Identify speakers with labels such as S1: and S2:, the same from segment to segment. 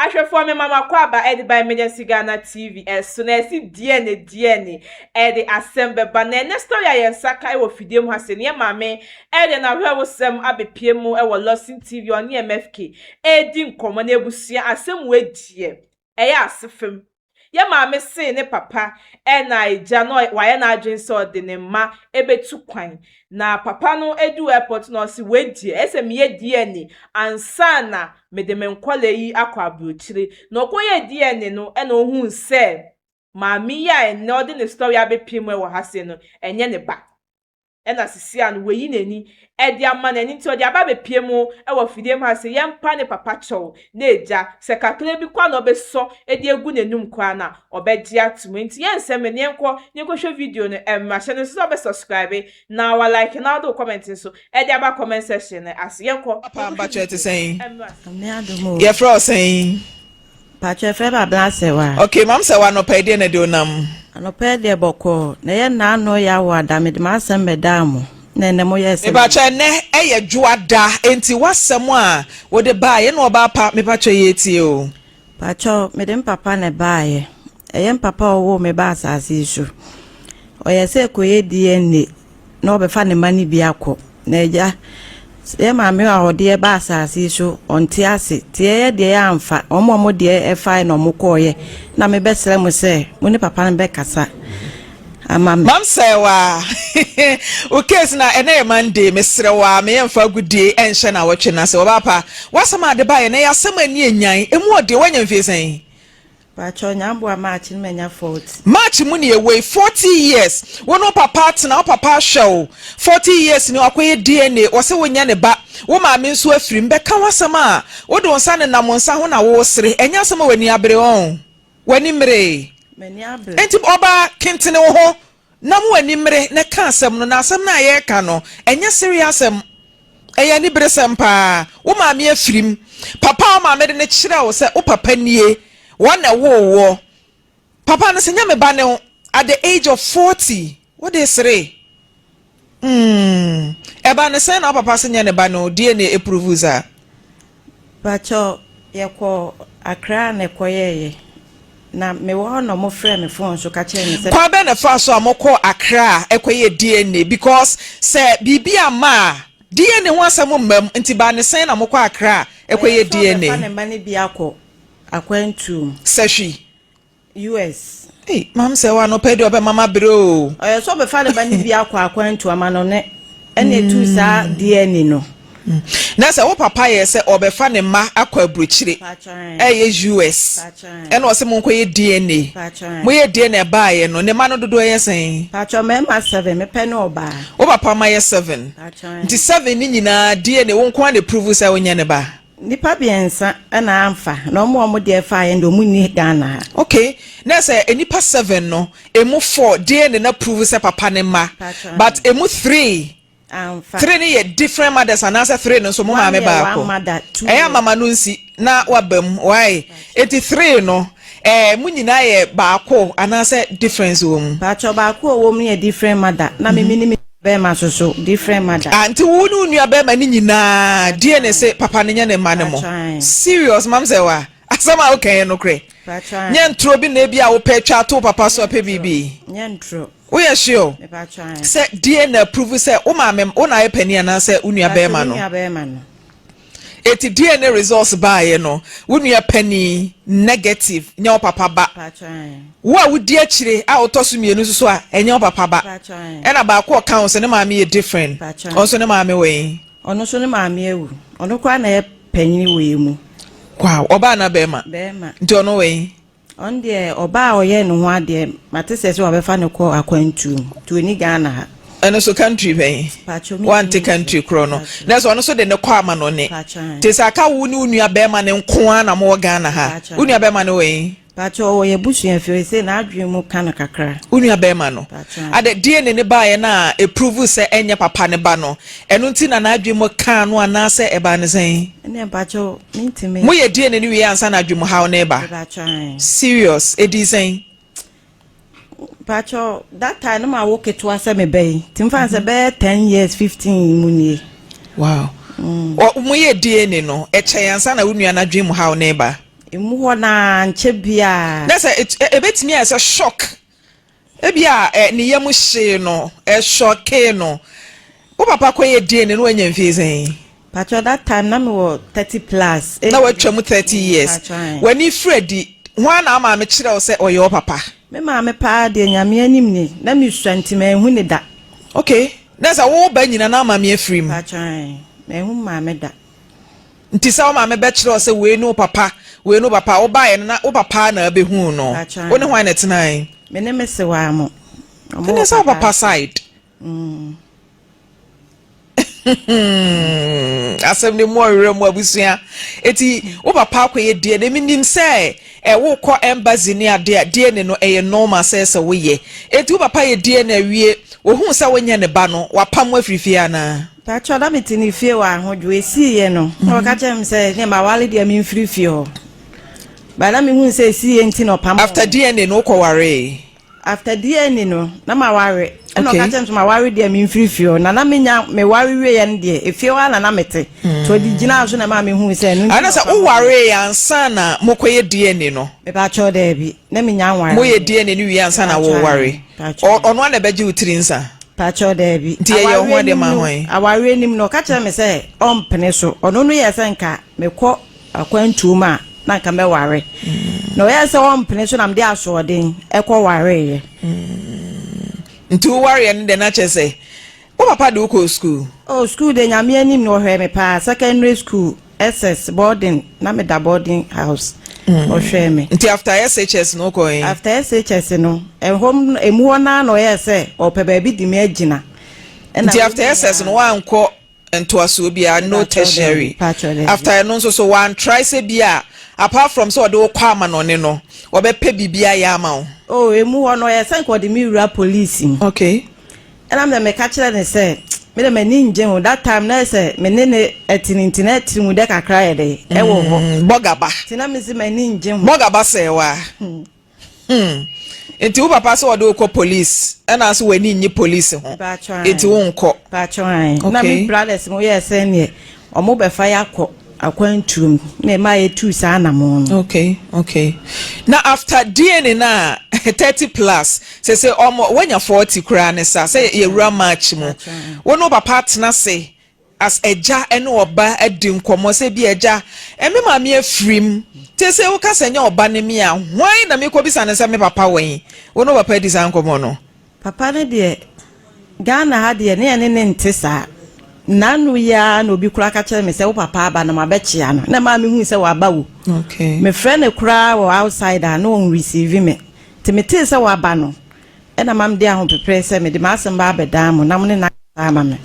S1: Ahwɛfoɔ, me mama kɔ aba ɛde ba Emergency Ghana TV ɛso na ɛsi deɛ ne deɛ ne ɛde asɛm bɛba. Na ɛnɛ story a yɛn nsa ka ɛwɔ fidie mu ha sɛ ne yɛ maame ɛde n'ahwɛwosɛm abɛpie mu ɛwɔ Lawson TV, ɔne MFK ɛredi nkɔmɔ. Na ebusua, asɛm wɔ ediɛ ɛyɛ ase fam. Yɛ maame see ne papa ɛna agya no wayɛ n'adwene sɛ ɔde ne mma ɛbɛtu kwan, na papa no edu airport na ɔsi wediɛ ɛsɛ meyɛ DNA ansa na mede me nkɔla yi akɔ aburokyire. Na ɔkɔyɛ DNA no, ɛna ohun sɛ maame yi a ɛnɛ ɔde ne story abɛpie mu ɛwɔ ha se no ɛnyɛ ne ba. Ɛna sisi a no wɔyi n'ani ɛde ama n'ani, nti ɔde aba abɛpie mu ɛwɔ fidie mu ha sɛ yɛmpa ne papa kyɛw na egya sɛ kakra bi kɔ na ɔbɛsɔ ɛde egu n'anum koraa na ɔbɛgye ato mu. Nti yɛn nsɛm ne yɛnkɔ yɛnkɔhwɛ video no. Ɛmma hyɛ no nso sɛ ɔbɛ subscribe na wa like na ɔde comment nso ɛde aba comment section no ase. Yɛnkɔ.
S2: Papa, mbakyɛ te sɛn?
S1: Ɛmmra.
S3: Ame adom o.
S2: Yɛfrɛ wo sɛn?
S3: Pakyɛ frɛ ba abena sɛ wa.
S2: Okay, mam sɛ wanɔpa yi deɛ na de onam?
S3: Anɔpɛ deɛ bɔkɔɔ, na ɛyɛ nnaano yɛ awɔ ada mede m'asɛm bɛdaa mo na ɛnɛ moyɛ sɛ.
S2: Mepakyɛ, nnɛ ɛyɛ dwoada, enti w'asɛm a wode baa yɛ na ɔbaa pa, mepakyɛ yɛtie o.
S3: Pakyɛ, mede mpapa na ɛbaayɛ. Ɛyɛ mpapa a ɔwoo me ba asase yi so. Ɔyɛ sɛ kɔyɛ DNA na ɔbɛfa ne mma no bi akɔ. Na agya, yɛ maame a ɔde yɛ ba asase yi so, ɔnte ase. Nti ɛyɛ deɛ yɛ amfa. Ɔmo a ɔmo deɛ ɛfae na ɔmo kɔɔyɛ. Na mebɛsrɛ mo sɛ mo ne papa no bɛkasa ama me.
S2: Mam sɛ wa wo case na ɛnɛ yɛ Monday, mesrɛ wa meyɛ mfa agodie ɛnhyɛ na wɔtwe na sɛ wɔbaa pa w'asɛm a ade baeɛ na ɛyɛ asɛm a ani enyan emu ɔdeɛ. Woanya mfie sɛn?
S3: Pakyɛ, Nyamboa, March no manya 40.
S2: March mu ne ɛwɔ yi, 40 years wo ne wo papa atena, wo papa ahwɛ wo 40 years ni. Wakɔyɛ DNA, wɔsɛ wonyɛ ne ba. Wo maame nso afiri mu bɛka w'asɛm a wode wo nsa nenam wo nsa ho na wosere. Ɛnyɛ asɛm a w'ani abere ɔn w'ani mmere.
S3: M'ani abere.
S2: Enti ɔbaa kentene wo ho na mo w'ani mmere na ka asɛm no. Na asɛm no a yɛreka no ɛnyɛ sere asɛm, ɛyɛ aniberesɛm paa. Wo maame afiri mu, papa a wo maame de ne kyerɛ wo sɛ wo papa nie, wɔn na ɛwoo wɔ papa no sɛ nyɛ me ba ne wo. At the age of 40 wode sere. Ɛba ne sɛn na wo papa sɛ nyɛ ne ba no, DNA approve saa?
S3: Pakyɛ, yɛkɔ Accra na ɛkɔyɛɛyɛ. Na mewɔ hɔ na ɔmo frɛ me phone so ka kyerɛ me sɛ.
S2: Kwan bɛn na fa so a mokɔ Accra a ɛkɔyɛ DNA? Because sɛ biribi ama a DNA ho asɛm mmam, nti ba ne sɛn na mokɔ Accra a ɛkɔyɛ
S3: Ɔyɛ sɛ ɔbɛfa
S2: DNA?
S3: Ne mma no bi akɔ akwantuom.
S2: Sɛ hwi?
S3: US.
S2: Ei, mam sɛ wa anɔpɛ deɛ ɔbɛma ma bere o.
S3: Ɔyɛ sɛ ɔbɛfa ne ba no bi akɔ akwantu ama no ne ɛna etu saa DNA no.
S2: Na sɛ wo papa yɛ sɛ ɔbɛfa ne mma akɔ aburokyire,
S3: Pakyɛ.
S2: ɛyɛ US,
S3: Pakyɛ.
S2: ɛna ɔsɛ monkɔyɛ DNA.
S3: Pakyɛ.
S2: Moyɛ DNA baayɛ no, ne mma no dodoɔ yɛ sɛn?
S3: Pakyɛ, mmarima seven, mepɛ ne ɔbaa.
S2: Wo papa ma yɛ seven?
S3: Pakyɛ.
S2: Nti seven ne nyinaa DNA, wo nko a na prove sɛ wonyɛ ne ba?
S3: Nipa mmiɛnsa ɛna amfa, na ɔmo a ɔmo deɛ fa yɛn deɛ, ɔmo nni Ghana ha.
S2: Okay, na sɛ nipa seven no emu four DNA na prove sɛ papa ne mma,
S3: Pakyɛ.
S2: but emu three
S3: Amfa.
S2: Three ne yɛ different mothers anaasɛ three no nso mo
S3: One
S2: maame
S3: yɛ
S2: baako?
S3: one mother, two
S2: ɛyɛ
S3: yɛ-
S2: amama no nsi na waba mu why. Eti three no mo nyinaa yɛ baako anaasɛ difference wɔ mu?
S3: Pakyɛ, baako a ɔwɔ mu yɛ different mother, na mimi ne mi bɛrima soso different mother.
S2: Ah, nti wo ne wo nua bɛrima ne nyinaa DNA sɛ papa ne nyɛ ne mma ne mo?
S3: Pakyɛ.
S2: Serious, mam sɛ wa asɛm a woka yɛ nokorɛ?
S3: Pakyɛ.
S2: Nyɛ ntoro bi na ebi a wopɛ twa ato wo papa so ɔpɛ biribi?
S3: Nyɛ ntoro.
S2: Woyɛ sure?
S3: Mepakyɛ.
S2: Sɛ DNA approve sɛ wo maame wo na ayɛ panin anaasɛ wo nua bɛrima no?
S3: Nua bɛrima no.
S2: Eti DNA results baayɛ no, wo nua panin negative, nyɛ wo papa ba.
S3: Pakyɛ.
S2: Wo a wodi akyire a wotɔ so mmienu nso so a, ɛnyɛ wo papa ba.
S3: Pakyɛ.
S2: Ɛna baako a ɔka ho sɛ ne maame yɛ different.
S3: Pakyɛ.
S2: Ɔno nso ne maame wɔ yi?
S3: Ɔno nso ne maame awu. Ɔno koraa na yɛ panyin wɔ yɛ mu.
S2: Wow, ɔbaa na bɛrima?
S3: Bɛrima.
S2: Nti ɔno wɔ yi?
S3: Ɔno deɛ, ɔbaa a ɔyɛ ne ho adeɛ mate sɛ wabɛfa ne kɔ akwantuom, nti ɔni Ghana ha.
S2: Ɛno so country bɛn?
S3: Pakyɛ, mi
S2: wante
S3: ntumi
S2: country
S3: nkyerɛ.
S2: korɔ no.
S3: Pakyɛ.
S2: Na sɛ ɔno nso de ne kɔ ama no ne
S3: Pakyɛ.
S2: te sɛ aka wo ne wo nua bɛrima ne nko ara na mowɔ Ghana ha?
S3: Pakyɛ.
S2: Wo nua bɛrima no wɔ yi?
S3: Pakyɛ, ɔwɔ yɛ busua fie sɛ n'adwene mu ka no kakra.
S2: Wo nua bɛrima no
S3: Pakyɛ.
S2: ade DNA ne baeɛ no a approve sɛ ɛnyɛ papa ne ba no, ɛno nti na n'adwene mu kaa no anaasɛ ɛbaa ne sɛn?
S3: Ɛnɛ mpakyɛ, mentumi.
S2: Moyɛ DNA no wie ansa na adwene mu haw ne ba?
S3: Pakyɛ.
S2: Serious, ɛdi sɛn?
S3: Pakyɛ, that time no ma wo ketewa sɛ me bɛyi, nti mfa sɛ bɛyɛ 10 years, 15 mu nie.
S2: Wow. Moyɛ DNA no ɛkyɛ ansa na wo nua no adwene mu haw ne ba?
S3: Emu hɔ no ara, ankyɛ biara.
S2: Na sɛ ebetumi ayɛ sɛ shock. Ebia ne yam hyee no, ɛshɔkee no. Wo papa kɔyɛ DNA no wanya mfie sɛn?
S3: Patrɔ that time na me wɔ 30 plus.
S2: Na watwa mu 30 years. W'ani firi adi, hwan na wo maame kyerɛ wo sɛ ɔyɛ wo papa?
S3: Me maame paa deɛ Nyame anim ni, na me sua nti manhu ne da.
S2: Okay, na sɛ wo ba nyina na wo maame afiri mu?
S3: Patrɔ ae, manhu me maame da.
S2: Nti sɛ wo maame bɛkyerɛ wo sɛ wei ne wo papa, wei ne wo papa, wobaeɛ no na wo papa na abɛhuu no. Wo ne hwan na ɛtenae?
S3: Me ne me sewaa mo.
S2: Ɛne sɛ wo papa side. Asɛm no mu ɔwerɛ mu abusua. Eti wo papa akɔyɛ DNA. Menim sɛ wokɔ embassy ne ade a DNA no ɛyɛ normal sɛ sɛ woyɛ. Eti wo papa yɛ DNA awie, ohuu sɛ wonyɛ ne ba no, wapam wo afiri fie anaa?
S3: Mpakyɛw na mete ne fie wɔ ahodwo esiiɛ no na ɔka kyerɛ me sɛ ne mawale deɛ memfiri fie hɔ but na mehu sɛ esiiɛ nti na ɔpam
S2: After DNA no wokɔ waree?
S3: After DNA no na maware ɛna ɔka kyerɛ me sɛ maware deɛ memfiri fie hɔ na na menya meware wieɛ no deɛ efie hɔ ara na na mete nti ɔde gyinaa so na ɛmaa mehu sɛ ɛno nti na
S2: sɛ
S3: ɔpam
S2: wowaree ansa na mokɔyɛ DNA no?
S3: Mepakyɛw daabi na menya nwaree.
S2: Moyɛ DNA no wie ansa na woware? Ɔno ara na ɛbɛgye wo tiri nsa?
S3: Pakyɛw daabi.
S2: Nti ɛyɛ wo ho ade ma hwan?
S3: Awareɛ nim no ɔka kyerɛɛ me sɛ ɔmpene so. Ɔno no yɛɛ sɛ nka mekɔ akwantuo mu a na nka mɛware. Na ɔyɛɛ sɛ ɔmpene so na mede asoɔden kɔ wareeɛ.
S2: Nti wo wareɛ no deɛ na kyerɛ sɛ wo papa de wo kɔɔ sukuu?
S3: Oh sukuu deɛ Nyame anim no ɔhwɛɛ me paa. Secondary school SS boarding na me da boarding house ɔhwɛɛ me.
S2: Nti after SHS no wokɔɔ he?
S3: After SHS no ɛhɔ emu hɔ naa na ɔyɛɛ sɛ ɔpɛ baabi de me agyina.
S2: Nti after SS no woankɔ ntoasoɔ biara no tertiary? After ɛno nso so woantry sɛ bi a apart from sɛ ɔde wo kɔ amanɔne no ɔbɛpɛ biribi ayɛ ama wo?
S3: Oh emu hɔ no ɔyɛɛ sɛ nka ɔde me wura police mu.
S2: Okay.
S3: Ɛna me meka kyerɛ no sɛ me de m'ani ngye ho that time na sɛ me ne ne ɛte no nti na tiri mu dɛ kakra yɛ dɛ ɛwɔ hɔ.
S2: Mm, bɔgaba.
S3: Nti na me se m'ani ngye ho.
S2: Bɔgaba sɛɛ wa. Hmm. Nti wo papa sɛ ɔde wo kɔ police ɛna nso w'ani nnye police ho. Nti wo nkɔ.
S3: Paatwa ae. Na me brothers mo yɛ sɛ neɛ ɔmo bɛfa yɛ akɔ akwantuo mu na ɛmaa yɛtuu saa anamɔn
S2: no. Okay, okay. Na after DNA no a 30 plus sese ɔmo wanya 40 koraa ne sa sɛ yɛwura March mu. Wo ne wo papa atena ase as agya ne ɔba adi nkɔmmɔ sɛ bi agya me maame afirim te sɛ woka sɛ nyɛ ɔba ne me a hwan na mekɔbisa no sɛ me papa wɛn? Wo ne wo papa adi saa nkɔmmɔ no?
S3: Papa no deɛ Ghana ha deɛ ne yɛne no nte saa. Nnanu yi ara na obi koraa ka kyerɛɛ me sɛ wo papa aba na mabɛkyea no. Na ɛmaa mehui sɛ waba o. Mefrɛ no koraa wɔ outside a na ɔnreceive me. Nti metee sɛ waba no, ɛna ma mede ahopeprɛ sɛ mede m'asɛm ba abɛdan mo na mo ne no akasa ama me.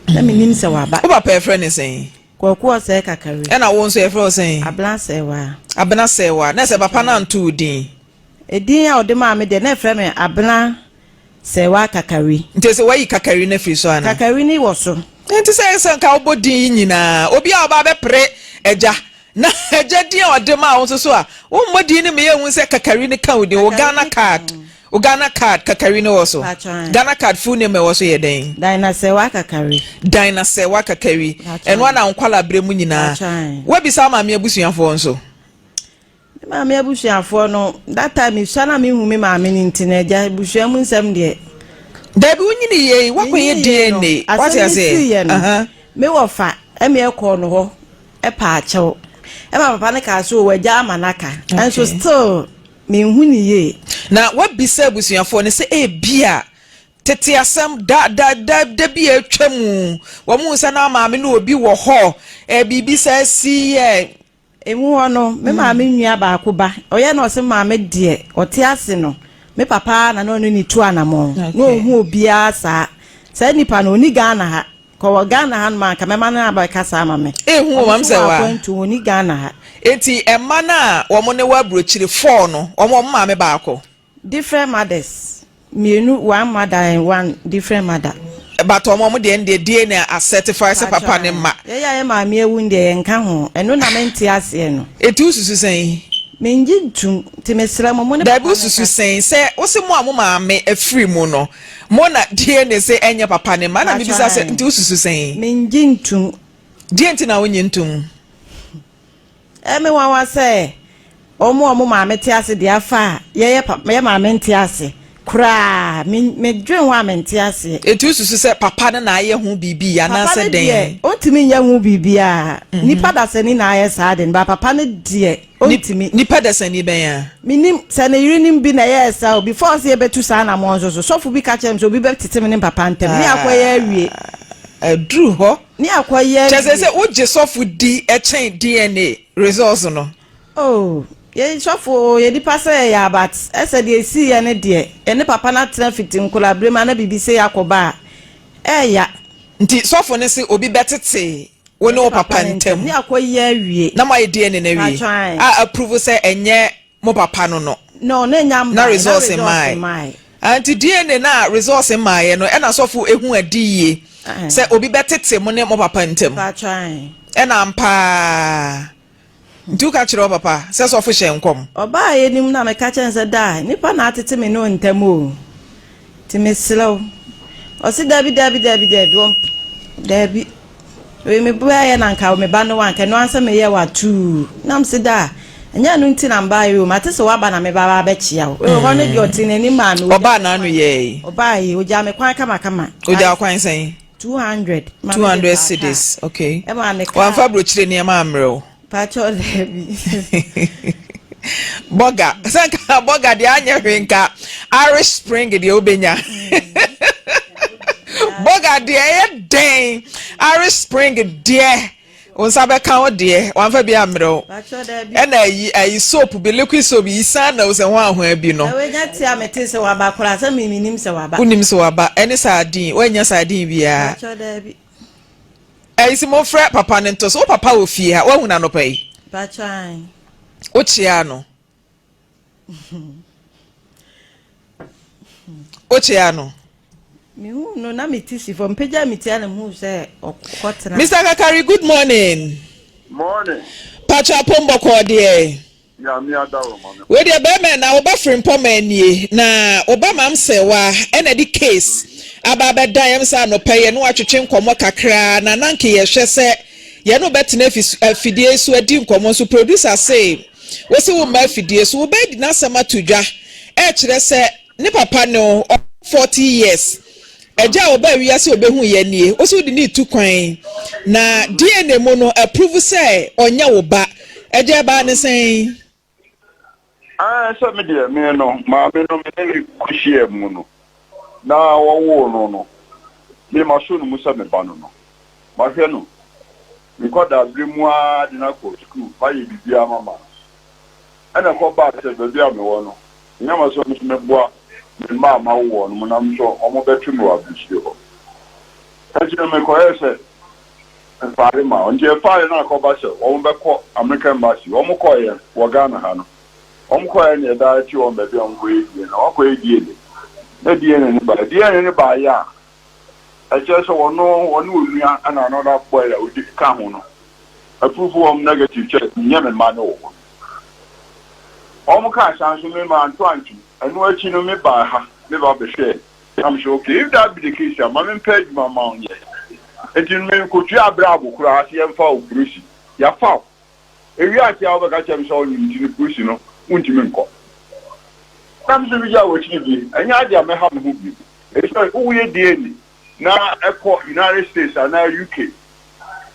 S3: Na mennim sɛ waba.
S2: Wo papa yɛfrɛ no sɛn?
S3: Kwaku Ɔsɛe Kakari.
S2: Ɛna wo nso yɛfrɛ wo sɛn?
S3: Abena Sɛɛwaa.
S2: Abena Sɛɛwaa. Na sɛ papa no anto wo din?
S3: Edin a ɔde maa me deɛ na yɛfrɛ me Abena Sɛɛwaa Kakari.
S2: Nti sɛ wayi Kakari no afiri so anaa?
S3: Kakari no wɔ so.
S2: Nti sɛ sɛ nka wobɔ din yi nyinaa, obi a ɔba abɛpere agya, na agya din a ɔde maa wo nso so a, wommɔ din no ma yɛnhu sɛ Kakari no ka wo din. Wo Ghana card, wo Ghana card, Kakari no wɔ so. Ghana card full name a ɛwɔ so yɛ dɛn?
S3: Dinah Sɛɛwaa Kakari.
S2: Dinah Sɛɛwaa Kakari. Ɛno ara na wo nkwadaa berɛ mu nyinaa. Woabisa wo maame abusuafoɔ nso?
S3: Me maame abusuafoɔ no, that time mesua na mehu me maame no nti no, agya abusua mu nsɛm deɛ.
S2: Dabi wonyini yie wakɔyɛ DNA wate
S3: aseɛ. Asɛm no siiɛ no, me wɔfa ɛme ɛkɔɔ no hɔ ɛpaa kyɛw ɛma papa no kaa so wagya ama no aka ɛnso still menhu ne yie.
S2: Na wabisa abusuafoɔ no sɛ ebia tete asɛm da da da da bi a atwa mu wɔn hu sɛ na maame no obi wɔ hɔ ɛ biribi sɛ si yɛ.
S3: Emu hɔ no, me maame nua baako ba, ɔyɛ na ɔse maame deɛ ɔte ase no, me papa ara na na ɔne no tu anamɔn, na ɔnhu obiara saa. Saa nipa no, ɔnni Ghana ha. Nka ɔwɔ Ghana hanom a, anka mɛma no abɛkasa ama me.
S2: Ehu
S3: Ɔno
S2: wɔn
S3: nso
S2: sɛ
S3: wɔ
S2: wa.
S3: akwantu, ɔnni Ghana ha.
S2: Enti mma no a wɔn ne wɔ aburokyire four no, wɔn wɔn maame baako?
S3: Different mothers mmienu one mother and one different mother.
S2: But ɔmo ɔmo deɛ no deɛ DNA a certify sɛ papa ne mma.
S3: Yɛn a yɛn maame awu no deɛ yɛn nka ho ɛno na mente aseɛ no.
S2: Eti wo susu sɛn?
S3: Mengye ntum nti mesrɛ mo mo ne
S2: Dabi
S3: papa
S2: wo
S3: no
S2: susu
S3: nkasa.
S2: sɛn sɛ wose mo a mo maame afiri mu no mo na DNA se ɛnyɛ papa ne mma ɛna
S3: Paatwɔ
S2: mebisa sɛ
S3: ae
S2: nti wo susu sɛn?
S3: Mengye ntum.
S2: Deɛ nti na wonnye ntum?
S3: Ɛyɛ me nwanwa sɛ. Wɔn a wɔn maame te ase deɛ afa a yɛyɛ pa yɛ maame nte ase koraa me me dwen ho a mente aseɛ.
S2: Enti wosusu sɛ papa no na ayɛ ho biribi
S3: Papa
S2: anaasɛ
S3: no deɛ
S2: dɛn?
S3: ɔntumi nyɛ ho biribiara nipa dasani na ayɛ saa de no but papa no deɛ ɔntumi.
S2: Nipa dasani bɛn a?
S3: Menim sɛ ne yerenom bi na ɛyɛɛ saa o before sɛ yɛbɛtu saa anammɔn nso so sɔfo bi ka kyerɛɛ me sɛ obi bɛtete me ne me papa ntam ne akɔyɛ awie.
S2: Ah, aduru hɔ.
S3: Ne akɔyɛ
S2: Kyerɛ sɛ
S3: awie.
S2: sɛ wogye sɔfo di kyɛn DNA results no.
S3: Oh yɛn sɔfo oo yɛ nipa sɛ yɛyɛ a but ɛsɛ deɛ ɛsii yɛ no deɛ yɛne papa no atena fiti nkoraa berɛ mu a na biribi sei akɔba a ɛɛya.
S2: Nti sɔfo no se obi bɛtete wo ne
S3: Yɛne
S2: wo papa
S3: papa no ntam
S2: ntam
S3: ne akɔyɛ awie.
S2: na moayɛ DNA no awie
S3: Paatwɔ ae.
S2: a approve sɛ ɛnyɛ mo papa no no
S3: No na ɛnya
S2: na
S3: mmae na
S2: results
S3: results
S2: mmae.
S3: mmae.
S2: Ah, nti DNA no a results mmaeɛ no ɛna sɔfo ehu adi yie
S3: Ae.
S2: sɛ obi bɛtete mo ne mo papa ntam.
S3: Paatwɔ ae.
S2: Ɛna ampaa. Nti woka kyerɛ wo papa sɛ sɔfo hyɛ nkɔm?
S3: Ɔbaa yɛnim na meka kyerɛ no sɛ daa nipa na atete me ne wo ntam o nti mesrɛ wo. Ɔse dabi dabi dabi dabi ɔmp dabi wei me baeɛ na nka me ba ne wo anka ɛno ara sɛ meyɛ wo atuu na mese daa ɛnyɛ ɛno nti na mebaeɛ o mate sɛ woaba na meba ba abɛkyea wo wei hɔ no deɛ ɔtee n'anim maa me
S2: Ɔbaa n'ano yɛɛe.
S3: Ɔbaa yi ɔgyaa me kwan kamakama.
S2: Ɔgyaa wo kwan sɛn?
S3: 200 ma
S2: 200
S3: mede faa kaa
S2: cedis okay.
S3: Ɛmaa me kaa.
S2: Wamfa abrokyire nneɛma ammrɛ wo?
S3: Pakyɛw daabi.
S2: Bɔga sɛ nka bɔga deɛ anyɛ hwee nka Irish Spring deɛ wobɛnya. Bɔga deɛ ɛyɛ dɛn Irish Spring deɛ wo nsa bɛka wo deɛ wamfa bi ammrɛ wo.
S3: Pakyɛw daabi.
S2: Ɛna ayi ayi soap bi liquid soap yi san na wo sɛ ho ahoa bi no.
S3: Na wanya te a mete sɛ waba koraa sɛ me menim sɛ waba.
S2: Wonim sɛ waba ɛne sardine woannya sardine biara.
S3: Pakyɛw daabi.
S2: Ɛyi si mo frɛ papa no nto so. Wo papa wɔ fie ha, woahu no anɔpa yi?
S3: Pakyɛ ae.
S2: Wo kyea no? Wo kyea no?
S3: Mehu no na me ti si fam, mpagya me ti a na mehu sɛ ɔkɔ tena.
S2: Mister Kakari, good morning.
S4: Morning.
S2: Pakyɛ apom bɔkɔɔ deɛ.
S4: Nyame adaworo ma me.
S2: Wei deɛ bɛɛma na wo ba frimpɔma nie na wo ba mam sɛwa ɛna de case aba abɛda yɛm sɛ anɔpa yi yɛne wo atwetwe nkɔmmɔ kakra na na nke yɛhwɛ sɛ yɛne wo bɛtena afidie yi so adi nkɔmmɔ nso producer se wo se wo mma afidie so wo ba adi n'asɛm ato dwa ɛkyerɛ sɛ ne papa ne wo ɔwɔ 40 years Agya a ɔbaa wiase a ɔbɛhuu yɛn nie, wo se wode no retu kwan, na DNA mu no approve sɛ ɔnyɛ wo ba. Agya ɛbaa ne sɛn?
S4: Ɛɛ, sɛ me deɛ, me no, maame no, me ne no kɔhyiaa mu no, na wɔwoo no no, me masɔ no mu sɛ me ba no no, mahwɛ no me nkwadaaberɛ mu ara de no akɔ sukuu, mayɛ biribiara mama no. Ɛna ɛkɔbaa sɛ baabi a mewɔ no, ɛnyɛ ma sɛ me nso meboa me mma a mawo wɔn no na me nso wɔbɛto me wɔ aburokyire hɔ. Enti no mekɔyɛɛ sɛ mfaale ma wɔn. Nti ɛfaale no akɔba sɛ wɔbɛkɔ American Embassy. Wɔkɔeɛ wɔ Ghana ha no, wɔkɔeɛ na yɛdaa te wɔn baabi a wɔkɔyɛ DNA. Wɔakɔyɛ DNA. Na DNA no baeɛ. DNA no baeɛ a, Ɛkyerɛ sɛ ɔno ɔne onua ɛna another boy a odi ka ho no approve wɔn negative kyɛ nyɛ me mma ne wɔ hɔ. Wɔn kaa saa nso me manto antom. Ɛno akyi no me baa ha me ba bɛhwɛɛ na me sɛ okay if that be the case a ma me mpɛ adwuma mma wo nyɛ. Nti no me kɔtua abrabo koraa sɛ yɛmfa wo polisi. Yɛafa wo. Ewie ase a wobɛka kyerɛ me sɛ ɔnye nti no polisi no wontumi nkɔ. Na me nso migyaa w'akyiri die. Ɛnyɛ ade a mɛha me ho bio. Efisɛ woyɛ DNA na ɛkɔ United States anaa UK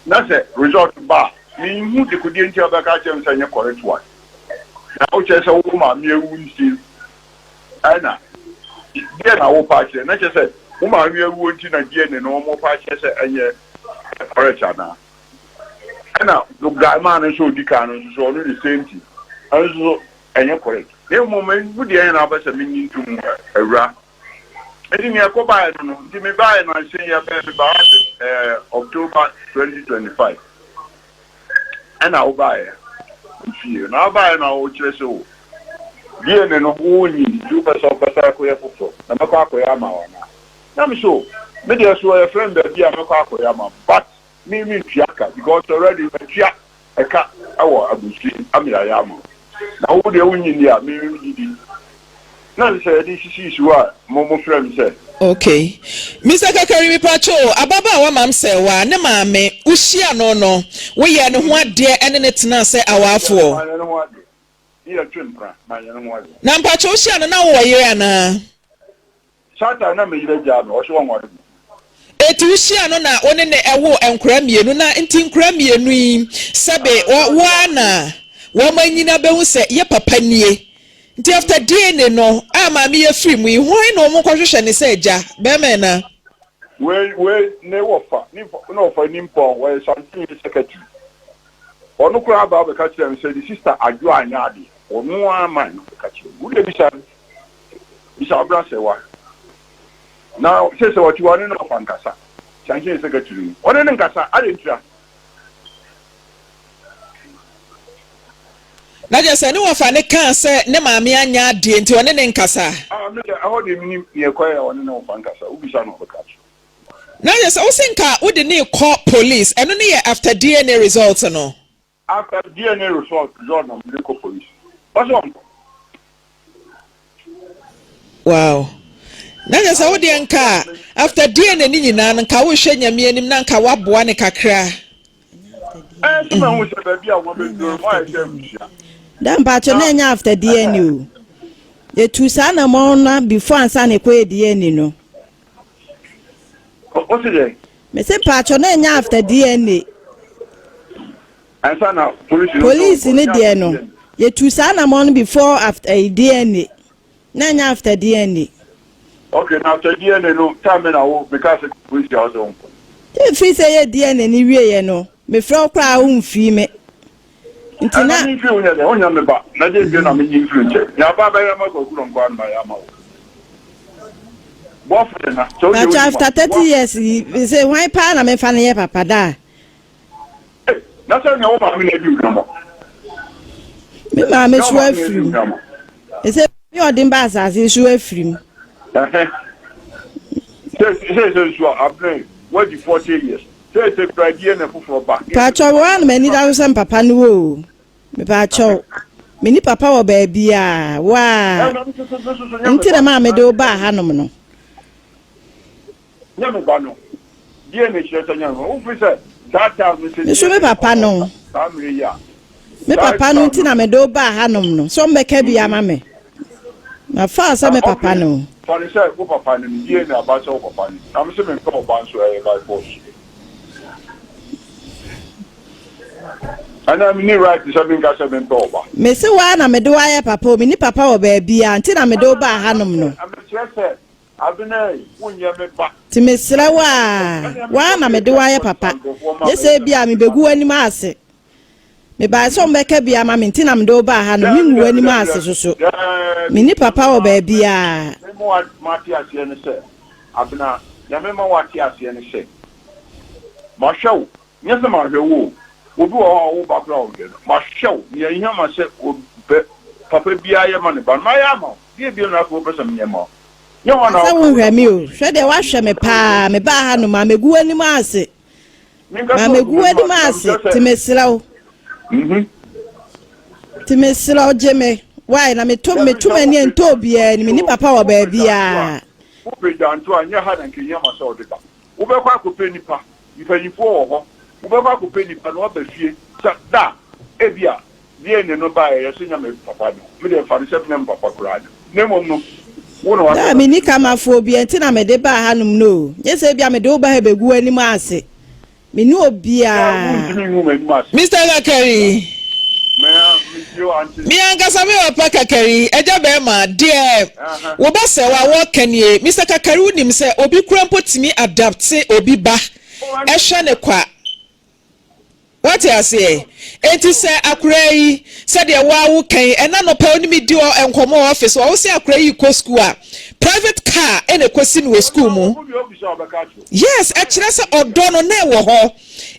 S4: na sɛ result ba a, minhu dekodeɛ nti a wobɛka akyerɛ me sɛ ɛnyɛ correct one. Na wokyerɛ sɛ wo maame awu nti ɛna deɛ na wopɛ akyerɛ? Na kyerɛ sɛ wo maame awuo nti na DNA no wɔpɛ akyerɛ sɛ ɛnyɛ correct anaa? Ɛna guy man no nso odi kan no nso so ɔno the same thing. Ɛno nso so ɛnyɛ correct. Na mmom wo deɛ na wopɛ sɛ menye nto mu awura. Nti nea ɛkɔbaeɛ no no, nti mebaeɛ nansa yi ɛbɛyɛ mebaa ase ɛɛ October 2025 ɛna wobaeɛ mfie na wobaeɛ na wokyerɛ sɛ o DNA no wonyi nti wopɛ sɛ wopɛ sɛ akɔyɛ foforɔ na mɛkɔ akɔyɛ ama wo anaa? Na me so me deɛ so ɛyɛ frɛ me baabi a mɛkɔ akɔyɛ ama but Me me ntua ka because already matua ɛka ɛwɔ abusua ama yɛayɛ ama wo na wo deɛ wonnye nni a me me gye di na ne sɛ yɛde sisi si hɔ a mo mo frɛ me sɛ.
S2: Ok Mister Kakari mepakyɛ o ababaawa mam sɛwa ne maame wo hyia no no wo yɛɛ ne ho adeɛ ɛne ne tenaa sɛ awaafoɔ?
S4: Manyɛ ne ho adeɛ. Ne yɛtwe mpena, manyɛ ne ho adeɛ.
S2: Na mpakyɛ wohyia no na wowɔ yere anaa?
S4: Satan na me yere agyaa me, ɔse ɔnware bio.
S2: Enti wohyia no na wo ne no woo nkora mmienu, na nti nkora mmienu yi sɛbe wɔ wo ara na wɔn anyini abɛhu sɛ yɛ papa nie. Nti after DNA no a maame yi afiri mu yi, hwan na wɔn kɔhwehwɛ no sɛ agya? Bɛrima anaa?
S4: Wei wei ne wɔfa ne ne wɔfa ni mpɔn wɔyɛ santene secretary ɔno koraa ba abɛka kyerɛ me sɛ ne sister adwo anyɛ adeɛ ɔno ara man no bɛka kyerɛ me wo deɛ bisa no bisa ɔbra sɛ wa na sɛ sɛ ɔte ɔne ne ɔfa nkasa santene secretary no ɔne ne nkasa adɛ ntira.
S2: Na kyerɛ sɛ ne wɔfa no kaa sɛ ne maame anyɛ adeɛ nti ɔne no nkasa.
S4: Ah me deɛ ɛhɔ deɛ menim neɛ ɛkɔyɛ a ɔne ne wɔfa nkasa wobisa no ɔbɛka akyerɛ wo.
S2: Na kyerɛ sɛ wose nka wode no rekɔ police ɛno no yɛ after DNA result no?
S4: After DNA result result na mede kɔ police ɔse ɔnkɔ.
S2: Wow. Na kyerɛ sɛ wo deɛ nka after DNA ne nyinaa no nka wohwɛ Nyame anim na nka woaboa no kakra.
S4: Ɛɛ sɛ mahu sɛ baabi a wɔabɛduru no moayɛ sɛ abusua.
S3: Da mpakyɛ na ɛnyɛ after DNA o. Yɛtu saa anamɔn no before ansa na ɛkɔyɛ DNA no.
S4: Wo se dɛn?
S3: Mese mpakyɛ na ɛnyɛ after DNA.
S4: Ansa na polisi no.
S3: Polisi no deɛ no yɛtu saa anamɔn no before after eh, DNA. Na ɛnyɛ after DNA.
S4: Okay, na after DNA no time bɛ na wo meka sɛ polisi a wo sɛ wonkɔ?
S3: Ɛfiri sɛ yɛ DNA no wieɛ no mefrɛ wo koraa wo mfii me. Nti na.
S4: Ɛna memfii wo nyɛ dɛn, wonyɛ me ba na deɛ nti na menyi mfiri nkyɛn. Nea aba bɛyɛ ma Kwaku Donkor ano mayɛ ama wo. Boafo yɛ na sɛ wodeɛ
S3: Pacho
S4: wonim a.
S3: after 30 years yi sɛ hwan paa na memfa no yɛ papa daa.
S4: Ei, na sɛ nea wo maame na adi wo hwammɔ.
S3: Me maame so afiri mu. Ɛsɛ me ɔden ba asase so afiri mu.
S4: Sɛ sɛ sɛ nso a abene wadi 40 years. Sɛ sɛ kura DNA foforɔ ba.
S3: Paatwa wo a na m'ani da so sɛ papa no wɔ o. Mepaakyɛw. Me ni papa wɔ baabi a waa. Nti na maa mede wo baa hanom no.
S4: Nyɛ me ba no. Deɛn na ɛkyerɛ sɛ nyɛ me ba? Wofiri sɛ saa time no sɛ
S3: Me so me papa no.
S4: Saa mmerɛ yi a.
S3: Me papa no nti na mede wo baa hanom no. Sɛ ɔmmɛka bi ama me. Na faa sɛ me papa no.
S4: Fa no sɛ wo papa no ni. Deɛn na aba sɛ wo papa no ni? Na me se mempɛ ɔba nso ɛyɛ by force. Anaa menni right sɛ menka sɛ mempɛ ɔba?
S3: Me se wo ara na mede wo ayɛ papa o. Menni papa wɔ baabiara nti na mede wo baa hanom no.
S4: Mekyerɛ sɛ Abena ei, wonyɛ me ba.
S3: Nti mesrɛ wo a, wo ara na mede wo ayɛ papa. Gye sɛ ebia mebɛgu w'anim ase. Mebaeɛ sɛ wɔbɛka bi ama me nti na mede wo baa ha no, mengu w'anim ase so so. Menni papa wɔ baabiara.
S4: Mema woate aseɛ ne sɛ, Abena, deɛ mema woate aseɛ ne sɛ, mahwɛ wo, nyɛ sɛ manhwɛ wo o, obi wɔ hɔ a ɔwo ba koraa a ɔnhwɛ no, mahwɛ wo, nea ehia ma sɛ papa biara yɛ ma ne ba no, mayɛ ama wo. Deɛ bio na afei wopɛ sɛ menyɛ ma wo? Nyɛ hɔ na
S3: Sɛ
S4: woka wo
S3: wonhwɛ
S4: na
S3: me o, hwɛ deɛ woahwɛ me paa, mebaa ha no mamɛgu w'anim ase,
S4: Menka sɛ
S3: mamɛgu
S4: wogu m'anim
S3: w'anim
S4: ase, na
S3: ase,
S4: mekyerɛ
S3: nti
S4: sɛ
S3: mesrɛ wo, nti mesrɛ wo gye me, why na meto
S4: Dabi,
S3: meto
S4: sɛ
S3: m'ani
S4: wopɛ
S3: ɛntɔ obiara anim, menni
S4: o,
S3: papa wɔ
S4: wopɛ dwanto a,
S3: baabiara.
S4: wopɛ dwanto a, nyɛ ha na nka ehia ma sɛ wode ba. Wobɛkɔ akɔpɛ nnipa, mpanyimfoɔ wɔ hɔ, wobɛkɔ akɔpɛ nnipa na wɔaba fie sɛ da a ebia DNA no baeɛ yɛse nyɛ me papa no, me deɛ fa no sɛ nyɛ me papa koraa no, na mmom no wo na
S3: Daa
S4: w'asɛm
S3: menni
S4: abɛduru
S3: kamafoɔ biara nti na mede baa hanom no o, nyɛ sɛ ebia mede wo ba ha bɛgu w'anim ase, menni
S4: Daa
S3: obiara.
S4: wontumi ngu m'anim ase.
S2: Mister Kakari,
S4: Me a metie wo ante.
S2: Me ankasa me papa Kakari, agya bɛɛma, deɛ wo ba sɛ wa wɔka nie, Mister Kakari wo nim sɛ obi kura mpo tumi adapte obi ba ɛhwɛ no kwa, wate aseɛ, enti sɛ akoraa yi sɛdeɛ wo a wo ka yi, ɛna nɔpa wo ne me di nkɔmɔ wɔ office hɔ, wo se akoraa yi kɔ school a, private car ɛna ɛkɔsi no wɔ school mu, yes, ɛkyerɛ sɛ ɔdɔ no na ɛwɔ hɔ.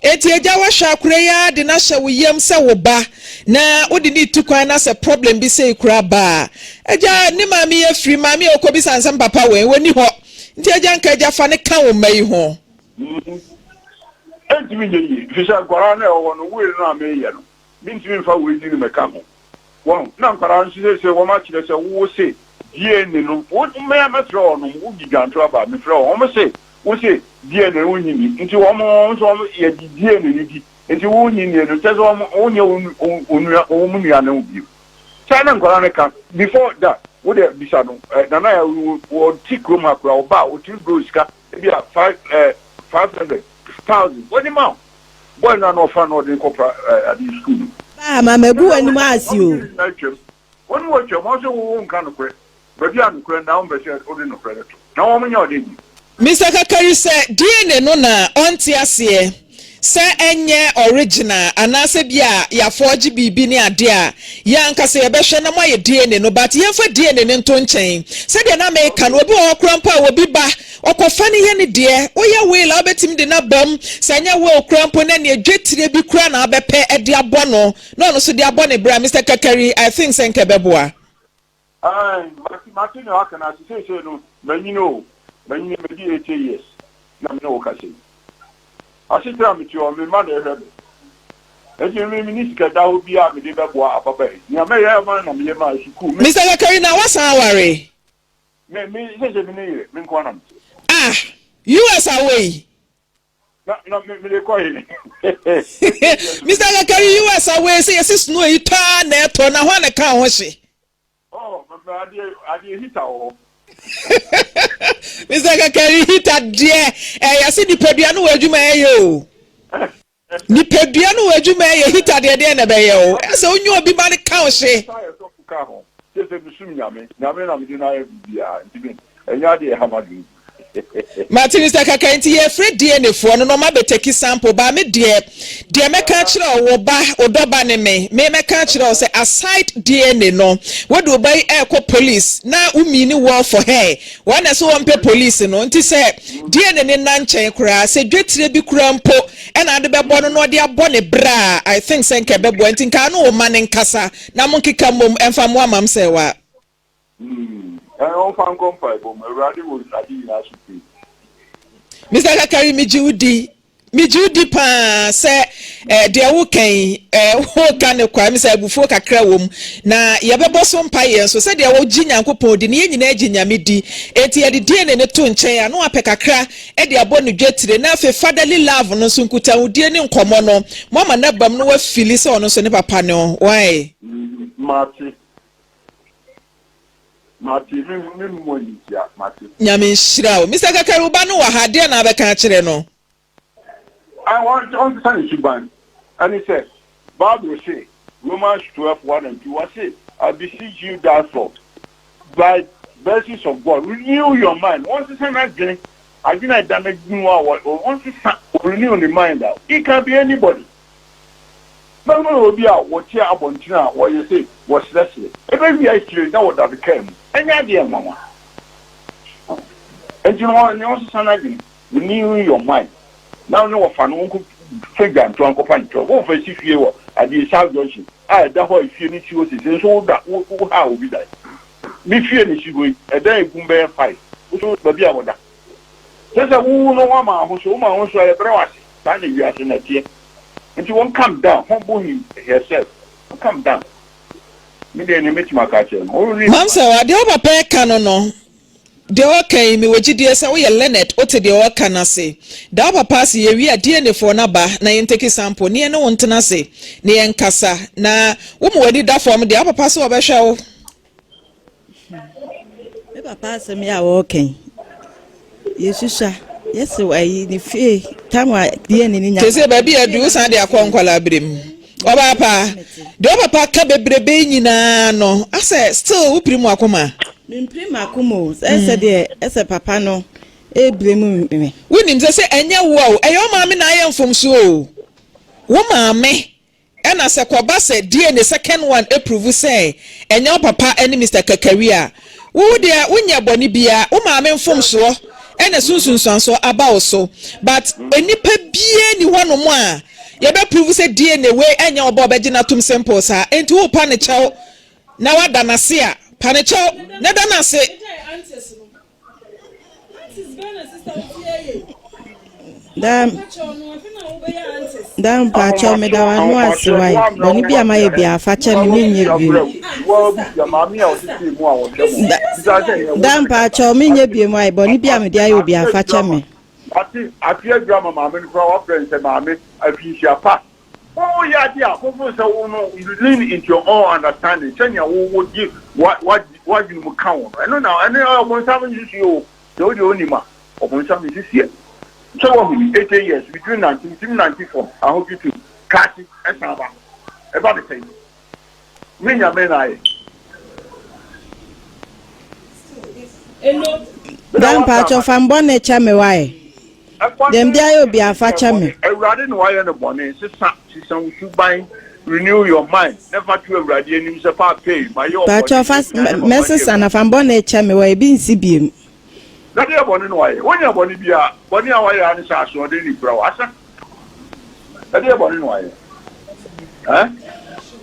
S2: Enti agya woahwɛ akora yi ara de no ahyɛ wo yam sɛ wo ba na wode no retu kwan na sɛ problem bi sei koraa ba a, agya ne maame yi afiri, maame a ɔkɔbisa no sɛ me papa wɛn, ɔnni hɔ. Nti agya nka agya fa no ka wo mma yi ho.
S4: Ɛntumi nyɛ yie, ɛfiri sɛ nkwadaa no a ɛwɔ hɔ no, will no a mereyɛ no, mentumi mfa wei din mmɛka ho. Wahu? Na nkwadaa no nso seesei wɔakyerɛ sɛ wo se DNA no, wo, me a mɛfrɛ wɔn, wodi dwanto aba a, mefrɛ wɔn, wɔn se wo se DNA no wonnye nni, nti wɔn, wɔn nso wɔn, yɛgye DNA no di, nti wonnye nnie no, kyerɛ sɛ wɔn, wonyɛ wo, wo, wo nua, wɔn nua no bio. Saa na nkwadaa no ka before da wo deɛ bisa no eh, Nana yɛ wɔte kurom ha koraa ɔba a ɔtumi brɛ wo sika ebi a five eh, 500,000 wɔde ma wo boy no a na ɔfa no ɔde kɔ pra eh, ade sukuu no.
S3: Baa ma magu w'anim ase o.
S4: Wɔn nyinaa twam wɔn wɔ twam wɔn sɛ wo nka nokorɛ baabi a nokorɛ na wɔn bɛ sɛ wode nokorɛ no to na wɔn nyɛ ɔde bi.
S2: Mister Kakari sɛ DNA no na ɔnte aseɛ sɛ ɛnyɛ original anaasɛ bi a yafɔɔgye biribi ne adeɛ a, yɛn ankasa yɛbɛhwɛ na moayɛ DNA no but yɛmfa DNA no nto nkyɛn. Sɛdeɛ na meka no obi wɔ hɔ koraa mpo a obi ba ɔkɔfa no yɛ ne deɛ, woyɛ will a wobɛtumi de no aba mu, sɛ ɛnyɛ will koraa mpo na ɛneɛ dwetire bi koraa na wobɛpɛ de abɔ no na ɔno nso de abɔ ne bra. Mister Kakari I think sɛ nka ɛbɛboa.
S4: Ae, mate, mate nea waka no ase. Seesei no, manyin o, manyin, madi 80 years na me ne wo kasa yi. Asetra a mete hɔ, me mma na ɛhwɛ me. Enti me, minni sika da hɔ biara a mede bɛboa ababaa yi. Nea mɛyɛ ama no na meyɛ maa sukuu. Me,
S2: Mister Zakari, na woasan aware?
S4: me, me, seesei me ne yere, me nko ara na mete.
S2: Ah, US awɔ yi?
S4: Na, na me, mede kɔ he?
S2: Mister Zakari, US awɔ yi, sɛ yɛse snow yi tɔ ara na ɛtɔ, na hwan na ɛka wo ho hye?
S4: Oh, adeɛ adeɛ heater wɔ hɔ.
S2: Mr. Kakari heater deɛ ɛyɛ sɛ nipadua no wɔ adwuma ɛyɛ o. Nipadua no wɔ adwuma ɛyɛ heater deɛ deɛ na ɛbɛyɛ o. Ɛsɛ onye obi ma no ka wo hye.
S4: Ka ho. Sɛ sɛ mesum nyame, nyame na mede no ayɛ biribiara nti me ɛnyɛ adeɛ ɛha m'adwene.
S2: Mate Mister Kaka nti yɛfrɛ DNA foɔ no na ɔma bɛ take sample but me deɛ deɛ mɛka akyerɛ wo wo ba wo dɔ ba ne me me mɛka akyerɛ wo sɛ aside DNA no wode wo ba yi ɛɛkɔ police na wo mean well for her wɔn na ɛsɛ wɔn pɛ police no nti sɛ DNA ne nna nkyɛn koraa sɛ dwetire bi koraa mpo ɛna ade bɛbɔ no na ɔde abɔ ne bra a I think sɛ nka ɛbɛboa nti nka ano wo ma ne nkasa na mo nkeka mmom ɛmfa mmoa mam sɛ wa.
S4: Hmm, ɛn ɔmfa nkɔ mpaebɔ mu. Awurade wɔ ade nyinaa so tumi.
S2: Mister Kakari, megye wo di. Megye wo di paa sɛ eh, deɛ woka yi, eh, woka ne kwa, sɛ abufuo kakra wɔ mu. Na yɛbɛbɔ so mpaeɛ nso sɛdeɛ wogye Nyankopɔn di no, yɛn nyinaa gye Nyame di. Enti yɛde DNA no to nkyɛn a, na wapɛ kakra de abɔ no dwetire. Na afei fatherly love no nso, nkutahodie ne nkɔmmɔ no, moama no aba mu na wafili sɛ ɔno nso ne papa no. Why?
S4: Mate. Mate, me me mmɔ animtia, mate.
S2: Nyame nhyira wo. Mister Kakari wo ba no wɔ ha, deɛn na wobɛka akyerɛ no?
S4: Ah, ɔnsesa ne suban. Ɛne sɛ, Bible se, Romans 12, 1 and 2, wɔse, I beseech you therefore, by mercies of God, renew your mind. Wɔnsesa n'adwene, adwene a ɛda n'adwene mu a, wɔnsesa, renew ne mind a, it can be anybody. Mɛhunu obi a wɔte abɔntene a wɔyɛ sei, wɔsrɛsrɛ. Ɛbɛwie akyire na wɔda no kaa mu. Ɛnyɛ adeɛ nwanwa. Enti no, nea ɔnsesa n'adwene, renew your mind, na ne wɔfa no wɔnkɔ fa dwantoa nkɔfa nkyerɛ. Wɔmfa si fie wɔ adeɛ South Junction a ɛda hɔ a efie no si hɔ sese nso woda wo ha obi dan. Me fie no si hɔ yi, ɛdan egum bɛyɛ five. Wo so baabi a wɔda. Kyerɛ sɛ wo no woama wo ho so, woma wo ho so a yɛbrɛ wo ase. Saa na wiase no ɛteɛ. Nti wɔn calm down, humble him herself, calm down. Me deɛ nea mɛtumi aka akyerɛ no, ɔread.
S2: Mamsɛw, adeɛ wo papa ɛka no no, deɛ ɔka yi, mewɔ gyidie sɛ woyɛ learned, wote deɛ ɔka no ase. Da wo papa ase, yɛwie a DNA foɔ no aba na yɛn take sample ne yɛne wo ntena ase na yɛnkasa. Na woma w'ani da fam deɛ, wo papa se ɔbɛhwɛ wo.
S3: Me papa asɛm yi a wɔreka yi, yɛsusua, yɛsew ayi ne fie tam a deɛ ne ne nya.
S2: Te sɛ baabi a adu wosan de akɔ nkwadaa bere mu. Ɔbaa pa, deɛ ɔpapa ka bebrebe yi nyinaa no, asɛ still wopiri mu akoma?
S3: Mempiri m'akoma o, ɛsɛ deɛ ɛsɛ papa no ɛrebire mu me.
S2: Wonim sɛ sɛ ɛnyɛ wo a o, ɛyɛ wo maame na ayɛ mfomsoɔ o. Wo maame Ɛna sɛ kɔba sɛ DNA second one approve sɛ ɛnyɛ wo papa ne Mister Kakari a, wo deɛ wonyɛɛ bɔne biaa, wo maame mfomsoɔ ɛna ɛso nsunsuansoɔ aba wo so. But nnipa biaa nni hɔ nom a yɛbɛ prove sɛ DNA wei ɛnyɛ wo ba ɔbɛgye no atom simple saa. Enti wo pa no kyɛw na wada no ase a, pa no kyɛw na da no ase.
S3: Daa mpakyɛw meda w'ano ase wae bɔne bi a mayɛ biara fa kyɛ me menyɛ bio daa mpakyɛw menyɛ bio wae bɔne bi a mede ayɛ obi afa kyɛ me.
S4: Ate adwuma maame no koraa wafrɛ nsɛ maame afinhyia pa. Woyɛ adeɛ a foforo sɛ wo no you lean into your own understanding sɛnea wo wo gye wa wa w'adwene mu ka wo no ɛno na ɛno yɛ ɔbonsam nsusuiɛ o sɛ wo deɛ wonim a ɔbonsam nsusuiɛ sɛ wahu me 80 years metumi nante metumi nante fam ahodwo tu kaakye ɛsan ba ɛba ne sɛn Me Nyame na ayɛ.
S3: Da mpakyɛw fa mbɔne kyɛ me wae. Deɛ mede ayɛ obiara fa kyɛ me.
S4: Awurade na wayɛ no bɔne. Sesa sesa wo suban, renew your mind, na fa to Awurade anim sɛ paapei mayɛ wo bɔne.
S3: Mpakyɛw fa mɛsesa na fa mbɔne kyɛ me wae ebi nsi biem.
S4: Na deɛ bɔne na wayɛ? Wonyɛ bɔne biara. Bɔne a wayɛ ara ne sɛ asoɔden ne kura wo. Asa. Ɛdeɛ bɔne na wayɛ? Eh?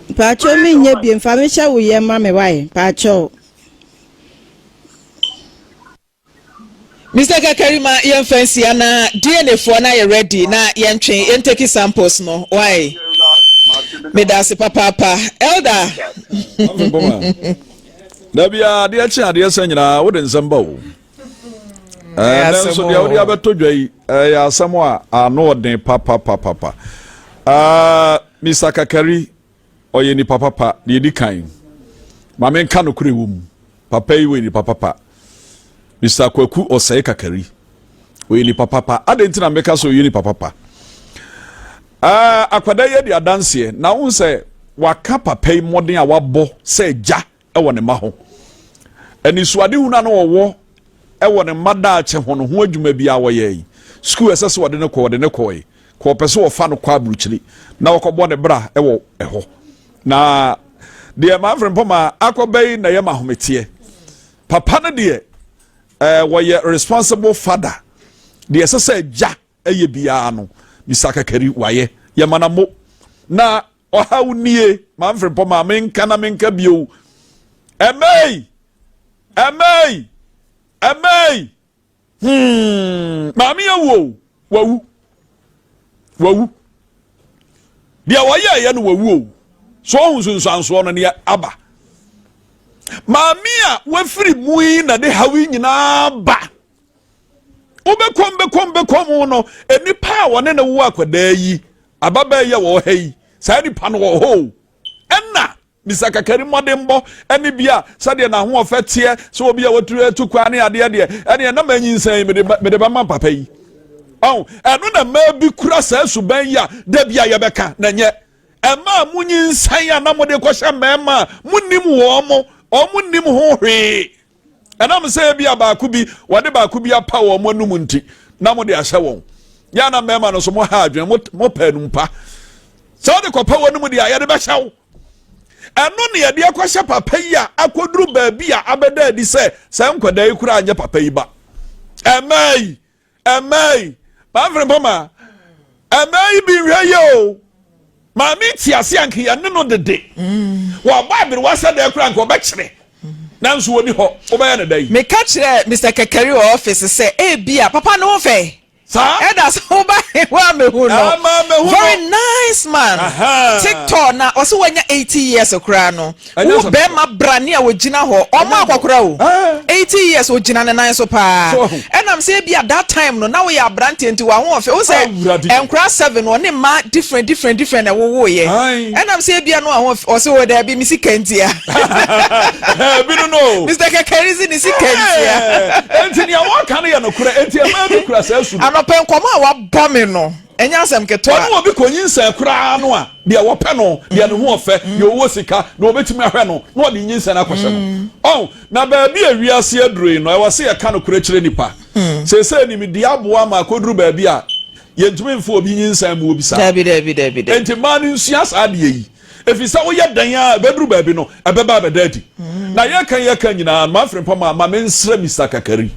S3: Mpakyɛw me nyɛ biem fa me hyɛ wo yam ma me wae mpakyɛw.
S2: Mister Kakari ma yɛnfa nsia na DNA foɔ no ayɛ ready na yɛntwe yɛn take samples no why medase papaapa elder.
S5: Da biara adeɛ kye adeɛ sɛ nyinaa wode nsɛm ba o. Nanso deɛ wode abɛtɔ dwa yi ɛyɛ asɛm a ano ɔden papapapapa. Mr. Kakari ɔyɛ nipa papa deɛ ɛdi kan. Ma menka nokorɛ wɔ mu. Papa yi wɔ nipa papa. Mr. Kwaku Ɔsɛe Kakari ɔyɛ nipa papa. Adɛn nti na meka sɛ ɔyɛ nipa papa? Akwadaa yi adi adanseɛ na wohu sɛ waka papa yi mmɔden a wabɔ sɛ agya wɔ ne mma ho. Anisoadehunu a na ɔwɔ wɔ ne mma daakye ho no ho adwuma bi a wɔyɛe. Sukuu a ɛsɛ sɛ wɔde no kɔ, wɔde no kɔe. Kɔ ɔpɛ sɛ wɔfa no kɔ aburukyiri na wɔkɔbɔ ne bra wɔ ɛhɔ. Na deɛ Manfred Mpɔma akɔba yi na ɛyɛ ma ahometeɛ. Papa no deɛ ɛɛ wɔyɛ responsible father. Deɛ ɛsɛ sɛ agya ɛyɛ biara no, Mr. Kakari wayɛ. Yɛma na mo. Na Ɔhaw nie, Manfrempɔ ma menka na menka bio. Ɛmɛi! Ɛmɛi! Ɛmɛi! Hmm, maame awu o, wawu. Wawu. Deɛ wɔyɛɛyɛ no wawu o. So ɔho nsunsuansoɔ no neɛ aba. Maame a wafiri mu yi na de haw yi nyinaa ba. Wobɛkɔm bɛkɔm bɛkɔm no, nnipa a wɔne ne wo akwadaa yi Ababaa yi a wɔwɔ ha yi, saa nipa no wɔ hɔ o. Ɛna Mr. Kakari mmɔdenbɔ ɛne bi a sɛdeɛ n'ahoɔfɛ teɛ sɛ obi a watu atu kwan ne adeɛ deɛ ɛne ɛnam anyinsɛn yi mede mede bɛma papa yi. Ɔn ɛno na mmaa bi kura saa suban yi a da bi a yɛbɛka na nyɛ ɛmaa mo nyinsɛn a na mode kɔhyɛ mmarima a monim wɔn mo wɔn nim ho hwee. Ɛnam sɛ ebia baako bi wɔde baako bi apa wɔn anum nti na mo de ahyɛ wɔn. Yɛ ana mmarima no nso mo ha adwene mo mo pɛ anum pa. Sɛ wɔde kɔpa wɔn anum deɛ a yɛde bɛhyɛ wo. Ɛno na yɛde akɔhyɛ papa yi a akɔduru baabi a abɛda adi sɛ sɛ nkwadaa yi koraa nyɛ papa yi ba. Ɛmmaa yi Ɛmmaa yi, Manfred Mpoma, ɛmmaa yi bi nhwɛ yie o. Maame ti ase anka yɛne no dede. Wɔabɔ aberewa sɛ dɛn koraa anka ɔbɛkyerɛ. Nanso wɔni hɔ, wobɛyɛ no dɛn?
S2: Meka kyerɛɛ Mister Kekeri wɔ ɔfese sɛ ebia papa no ho fɛ.
S5: Saa.
S2: Ɛda sɛ woba he wa mehu no.
S5: Ama mehu no.
S2: Very nice man.
S5: Aha.
S2: TikTok na ɔsɛ wanya 80 years koraa no.
S5: Ɛnyɛ
S2: Wo
S5: asɛm
S2: bɛrima brane a ogyina hɔ, ɔmo
S5: Ɛnyɛ
S2: akɔkora o.
S5: Ɛɛ.
S2: 80 years ogyina ne nan so paa.
S5: So wahu.
S2: Ɛnam sɛ ebia that time no na woyɛ abranteɛ nti w'ahoɔfɛ, wohu sɛ
S5: Awurade.
S2: nkora 7 no ɔne mmaa different different different na ɛwowoeɛ.
S5: Ae.
S2: Ɛnam sɛ ebia no ahoɔfɛ, ɔse o daabi me sika ntia.
S5: Ɛbi no no.
S2: Mister Kɛkɛri se ne sika ntia.
S5: Ɛɛ, enti nea wɔka no yɛ nokorɛ, enti mmaa bi kura saa su no.
S2: Anɔpa nkɔmmɔ a wabɔ me no, ɛnyɛ asɛm ketewa.
S5: Wɔne obi kɔnyinsɛn koraa no a, deɛ wɔpɛ no, deɛ ne ho ɔfɛ, deɛ ɔwɔ sika, deɛ ɔbɛtumi ahwɛ no, na ɔde nyinsɛn akɔhyɛ no. Ɔn, na baabi a wiase aduru yi no, ɛwɔ sɛ yɛka nokorɛ kyerɛ nnipa. Seesei nimdeɛ aboa ma akɔduru baabi a yɛntumi mfa obi nyinsɛn mma obi saa.
S2: Dabi, dabi, dabi, dabi.
S5: Enti mmaa no nsua saa adeɛ yi, ɛfiri sɛ woyɛ dɛn ara ɛbɛduru baabi no, ɛbɛba abɛda adi. Na yɛka yɛka nyinaa no, Manfred Mpɔmaa, ma mensrɛ Mister Kakari.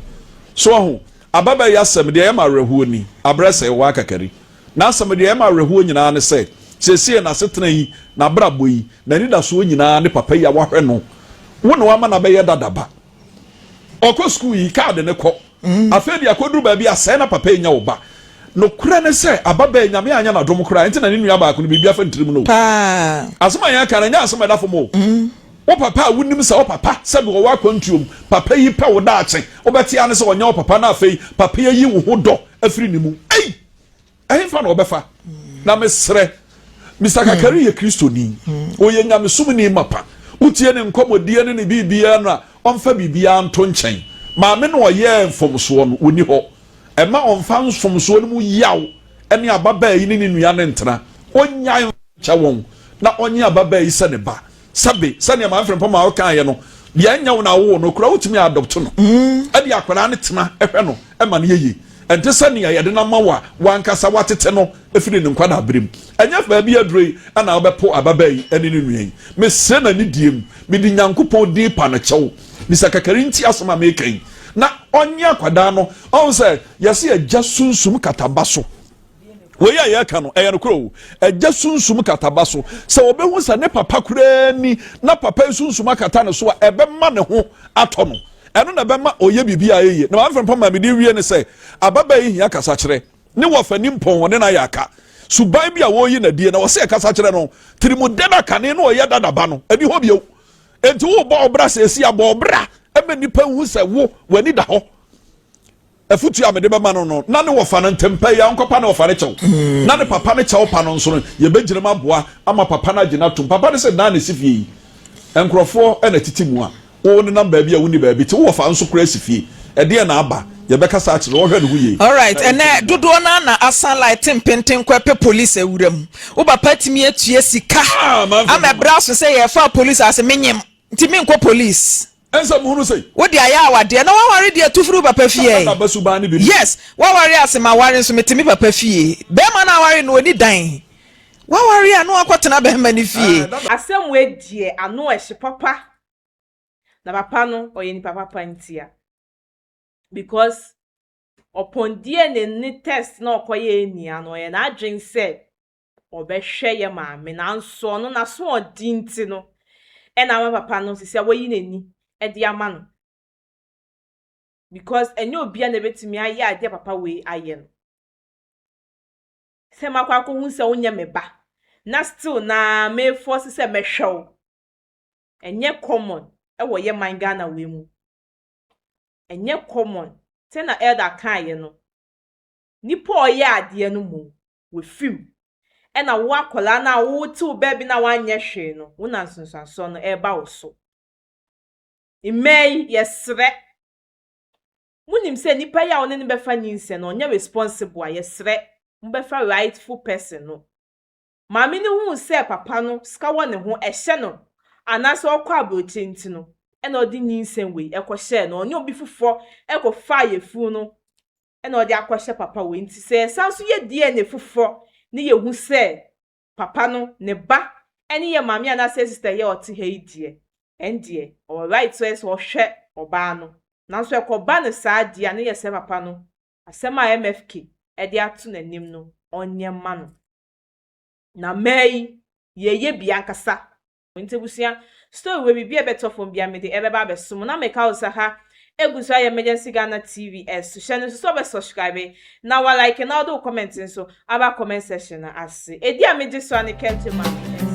S5: So wahu? Ababaa yi asɛm, deɛ ɛyɛ me awerɛhoɔ ni, abrɛ sɛ waa Kakari. N'asɛm, deɛ ɛyɛ me awerɛhoɔ nyinaa ne sɛ, seesei n'asetena yi, n'abrabɔ yi, n'anidasoɔ nyinaa ne papa yi a wahwɛ no. Wo na woama no abɛyɛ dada ba. Ɔkɔ sukuu yi, kaa de no kɔ. Afei deɛ akɔduru baabi a, sɛɛ na papa yi nyɛ wo ba. Nokorɛ ne sɛ, ababaa yi, Nyame anyɛ no adom koraa, ɛnti na ne nua baako no, biribi afa ne tirim no o.
S2: Paa.
S5: Asɛm a yɛreka no, ɛnyɛ asɛm a ɛda fam o. Wo papa a wonim sɛ wo papa, sɛbe ɔwɔ akwantuo mu, papa yi pɛ wo daakye, wobɛte ara ne sɛ ɔnyɛ wo papa na afei papa yi ayi wo ho dɔ afiri ne mu. Ei! Ɛhefa na ɔbɛfa? Na mesrɛ, Mister Kakari yɛ Kristoni. Ɔyɛ nyamesomni mapa. Wotie ne nkɔmmɔdie ne ne biribiara no a, ɔmfa biribiara nto nkyɛn. Maame no a ɔyɛɛ mfomsoɔ no, ɔnni hɔ. Mma ɔmfa mfomsoɔ no mu yaw ne ababaa yi ne ne nua no ntena. Ɔnnyae mfa nkyɛ wɔn na ɔnnye ababaa yi sɛ ne ba. Sɛbe, sɛdeɛ Maame Frimpong ma ɔkaeɛ no, deɛ ɛnyɛ wo na wowoo no koraa, wotumi adɔpto no de akwadaa no tena hwɛ no ma no yɛ yie. Ɛnte sɛ nea yɛde no ama wo a w'ankasa woatete no firi ne nkwadaaberɛ mu. Ɛnyɛ baabi aduro yi na wobɛpo ababaa yi ne ne nua yi. Mesrɛ no anidie mu, mede Nyankopɔn din pa no kyɛ wo. Bisa Kakari ntie asɛm a mereka yi na ɔnnye akwadaa no. Ɔhu sɛ yɛse agya sunsum kata ba so. Wei a yɛreka no, ɛyɛ nokorɛ o. Agya sunsum kata ba so. Sɛ ɔbɛhu sɛ ne papa koraa ni na papa yi sunsum akata ne so a, ɛbɛma ne ho atɔ no. Ɛno na ɛbɛma ɔyɛ biribi a ɛyɛ yie. Na maame Frimpong ma mede wie ne sɛ, ababaa yi hia kasakyerɛ. Ne wɔfa ni mpɔn, ɔne no ayɛ aka. Suban bi a wɔreyi no adie na wɔsɛ ɛkasa kyerɛ no. Tirimudɛ no akane na ɔyɛ dada ba no, ɛni hɔ bio. Enti wobɔ ɔbra seesei a, bɔ ɔbra ma nnipa nhu sɛ wo, w'ani da hɔ. Afotu a mede bɛma no no, na ne wɔfa no ntɛmpa yi ara ɔnkɔpa ne wɔfa no kyɛw, mm. na ne papa no kyɛw pa no nso no, yɛbɛgyina mu aboa ama papa no agye no atom. Papa no sɛ dan na ɛsi fie yi, nkurɔfoɔ na ɛtete mu a, wo nenam baabi a wonni baabi te, wo wɔfa nso koraa si fie. Ɛdeɛn na aba? Yɛbɛkasa akyerɛ no, ɔhwɛ ne ho yie.
S2: Alright, ɛnɛ dodoɔ no ara na asan light mpenten kɔ ɛpɛ police awura mu. Wo papa atumi atua sika ah, ama ɛbrɛ aso sɛ yɛfa police ase menyem nti menkɔ police.
S5: Ɛnsɛ muhunu sei.
S2: Wo de ayɛ awadeɛ na waware deɛ tu firi wo papa fie ɛ.
S5: Dada ba suban no bi no.
S2: Yes waware ase maware nso mete me papa fie bɛɛma no aware no ɔni dan waware a na wakɔ tena bɛɛma no fie.
S1: Asɛm wei deɛ ano ɛhye papa na papa no ɔyɛ nipa papa ntia because ɔpɔn DNA ne test na ɔkɔyɛɛ nia no ɔyɛ n'adwen sɛ ɔbɛhwɛ yɛ maame nanso ɔno n'asoɔden nti no ɛna ama papa no sisi a wayi n'ani de ama no because ɛnyɛ obia na ebetumi ayɛ adeɛ papa wei ayɛ no sɛ makɔ akɔhu sɛ wonyɛ me ba na still na me force sɛ mɛhwɛ wo ɛnyɛ common ɛwɔ yɛ man Ghana wei mu ɛnyɛ common sɛ na elder kaeɛ no nipa a ɔyɛ adeɛ no mu wafiri mu. Ɛna wo akwadaa no a wote wo baabi na woanyɛ hwee no, wo na nsunsuansoɔ no ɛreba wo so. Mmaa yi, yɛsrɛ. Monim sɛ nipa yi a wo ne no bɛfa nyinsɛn no, ɔnyɛ responsible a, yɛsrɛ. Mobɛfa rightful person no. Maame no huu sɛ papa no sika wɔ ne ho, ɛhyɛ no, anaasɛ ɔkɔ aburokyire nti no, ɛna ɔde nyinsɛn wei ɛkɔhyɛɛ no. Ɔne obi foforɔ ɛkɔfaa yafunu no na ɔde akɔhyɛ papa wei nti sɛ yɛsan nso yɛ DNA foforɔ ne yɛhu sɛ papa no ne ba ne yɛ maame anaasɛ sister yi a ɔte ha yi deɛ ɛndeɛ ɔwɔ right sɛ sɛ ɔhwɛ ɔbaa no nanso ɛkɔba no saa deɛ a ne yɛ sɛ papa no asɛm a MFK de ato n'anim no ɔnyɛ mma no na mmaa yi yɛyɛ bi ankasa. Nti abusua, story wei biribi a ɛbɛtɔ fam biara mede ɛbɛba abɛso mo. Na meka wo sɛ ha egu so ayɛ Emergency Ghana TV ɛso. Hyɛ no nso sɛ wobɛ subscribe na wa like na wode wo comment nso aba comment section no ase. Edi a megye so a ne Kente Maame.